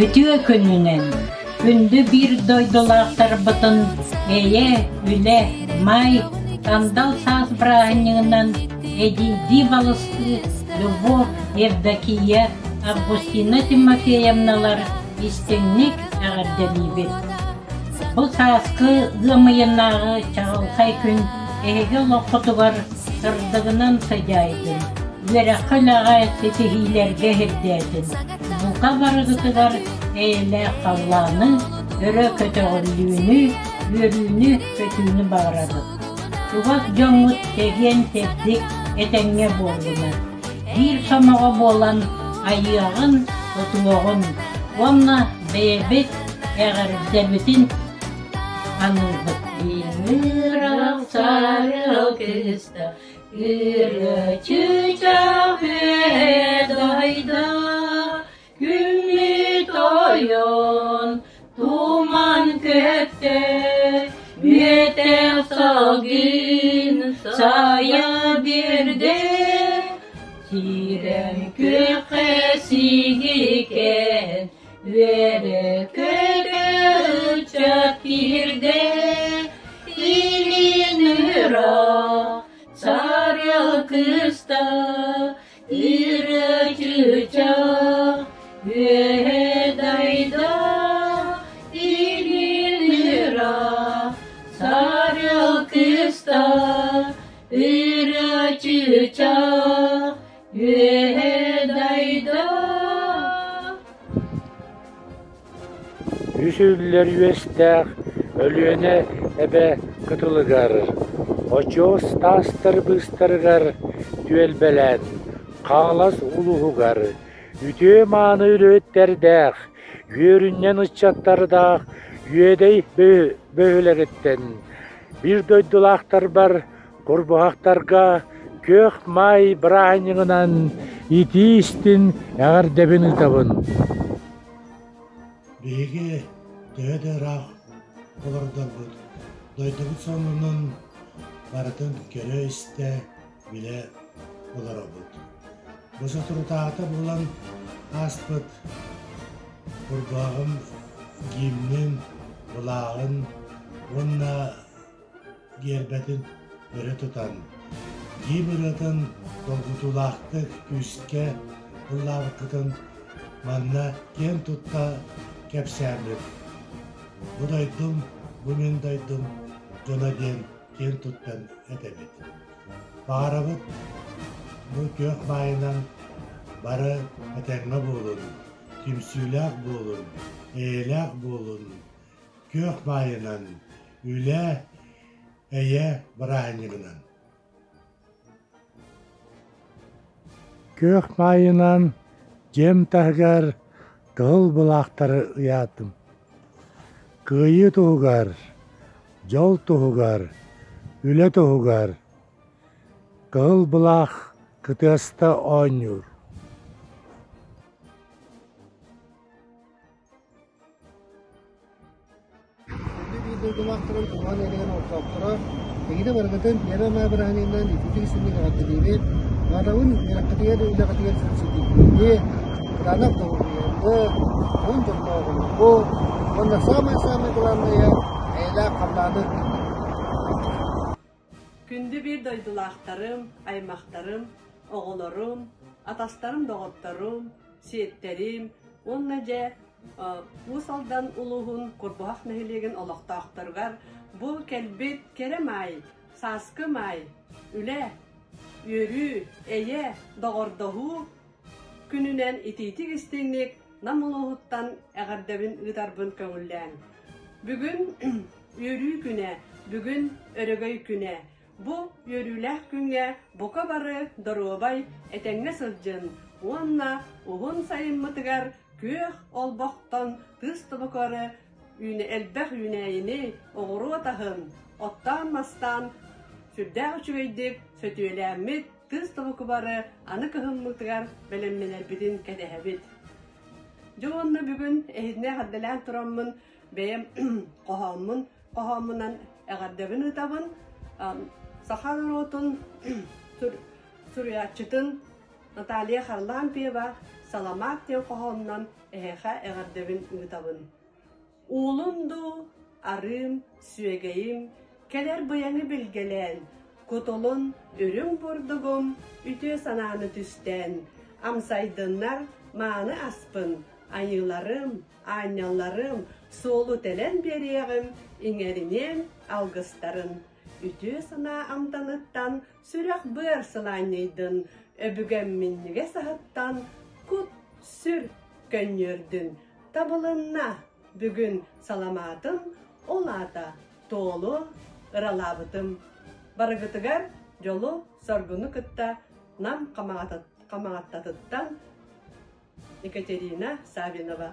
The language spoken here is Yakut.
Үтүө күнүнэн! Күндү биир дойдулаахтарбытын Эйэ, Үлэ, Маай, Сандал саас бырааһынньыгынан эдьиийдии балыстыы Любовь, Евдокия, Августина Тимофеевналар истиҥник эҕэрдэлиибит! Бу сааскы ыам ыйынааҕы чаҕылхай күн эһиги олоххутугар сырдыгынан сыдьаайдын, үөрэххэ-үлэҕэ ситиһиилэргэ сирдээтин, бука барыгытыгар эйэлээх халлааны, өрө көтөҕүллүүнү, үөрүүнү-көтүүнү баҕарабыт. Чугас дьоҥҥут чэгиэн-чэбдик, этэҥҥэ буоллунар. Биир сомоҕо буолан айыаҕын, тутуоҕун уонна бэйэбит эҕэрдэбитин аныыбыт. Ыҥырах сарыал кыыста ырыа чыычаах үөһэ дойду Күммүт ойон туман көттө үөтэх салгын сайа биэрдэ Сирэм күөххэ сигикэн үөрэ-көтө ыччат киирдэ Илин ыраах сарыал кыыста Ырыа чыычаах үөһэ дайда Илин ыраах сарыал кыыста Ырыа чыычаах үөһэ дайда Үс үллэр үөстээх Өлүөнэ эбэ кытылыгар, очуос таастар быыстарыгар түөлбэлээн, Хаҥалас улууһугар үтүө-мааны үлэһиттэрдээх, үөрүнньэн ыччаттардаах Үөдэй бөһүөлэгиттэн биир дойдулаахтарбар Курбуһахтарга күөх маай бырааһынньыгынан итии-истиҥ эҕэрдэбин ыытабын. Биһиги төһө да ыраах олордорбут, дойдубут сонунун барытын көрө-истэ, билэ олоробут. Бу соторутааҕыта буолан ааспыт Курбуһаҕым гимнин, былааҕын уонна гиэрбэтин өрө тутан, гимн ырыатын долгутуулаахтык күүскэ ыллаабыккытын манна киэн тутта кэпсээммит. Бу дойдум, бу мин дойдум дьоно диэн киэн туттан этэбит. Баҕарабыт бу күөх баайынан бары этэҥҥэ буолун, түмсүүлээх буолун, эйэлээх буолун, күөх баайынан, үлэ, эйэ бырааһынньыгынан. Күөх баайынан дьиэм таһыгар кыһыл былаахтары ыйаатым. Кыайыы туһугар, дьол туһугар, үлэ туһугар кыһыл былаах кытыаста оонньуур. Күндү биир дойдулаахтарым туһаан эригэн олохтоохторо, эһиги барыгытын Первое мая бырааһынньыгынан ититик истиҥник эҕэрдэлиибит. Баҕарабын үөрэххитигэр, үлэҕитигэр ситиһиини, кытаанах доруобуйаны, уһун дьоллоох олоҕу уонна саамай-саамай главное, эйэлээх халлааны. Күндү биир дойдулаахтарым, аймахтарым, оҕолорум, атастарым, доҕотторум, сиэттэрим уонна дьэ Уус Алдан улууһун Курбуһах нэһилиэгин олохтоохторугар бу кэлбит кэрэ маай, сааскы маай, үлэ, үөрүү, эйэ, доҕордоһуу күнүнэн итиитик-истиҥник Нам улууһуттан эҕэрдэбин ыытарбын көҥүллээҥ. Бүгүн үөрүү күнэ, бүгүн өрөгөй күнэ. Бу үөрүүлээх күҥҥэ бука бары доруобай, этэҥҥэ сылдьын уонна уһун сайыммытыгар күөх олбохтон тыыс тобукары элбэх үүнээйини, оҕуруот аһын, оттоон-мастаан сүрдээх үчүгэйдик сөтүөлээммит тыыс тобукубары аны кыһыммытыгар бэлэмнэнэрбитин кэтэһэбит. Дьэ уонна бүгүн эһигини эҕэрдэлээн тураммын бэйэм хоһооммун хоһооммунан эҕэрдэбин ыытабын. Саха норуотун суруйааччытын Наталья Харлампьева Саламаат диэн хоһоонунан эһиэхэ эҕэрдэбин ыытабын. Уулун дуу, арыым, сүөгэйим, кэлэр быйаҥы билгэлээн, кутулун үрүҥ бурдугум үтүө санааны түстээн, амсайдыннар мааны аспын, айыыларым, аанньалларым суолу тэлэн биэриэҕим, иҥэриниэм алгыстарын. Үтүө санаа амтаныттан сүрэх-быар сылаанньыйдын, өбүгэм минньигэс аһыттан кут-сүр көнньүөрдүн. Табылынна бүгүн саламаатым, ол аата туолу ыралаабытым. Барыгытыгар дьолу-соргуну кытта Нам Хамаҕаттатыттан Екатерина Саввинова.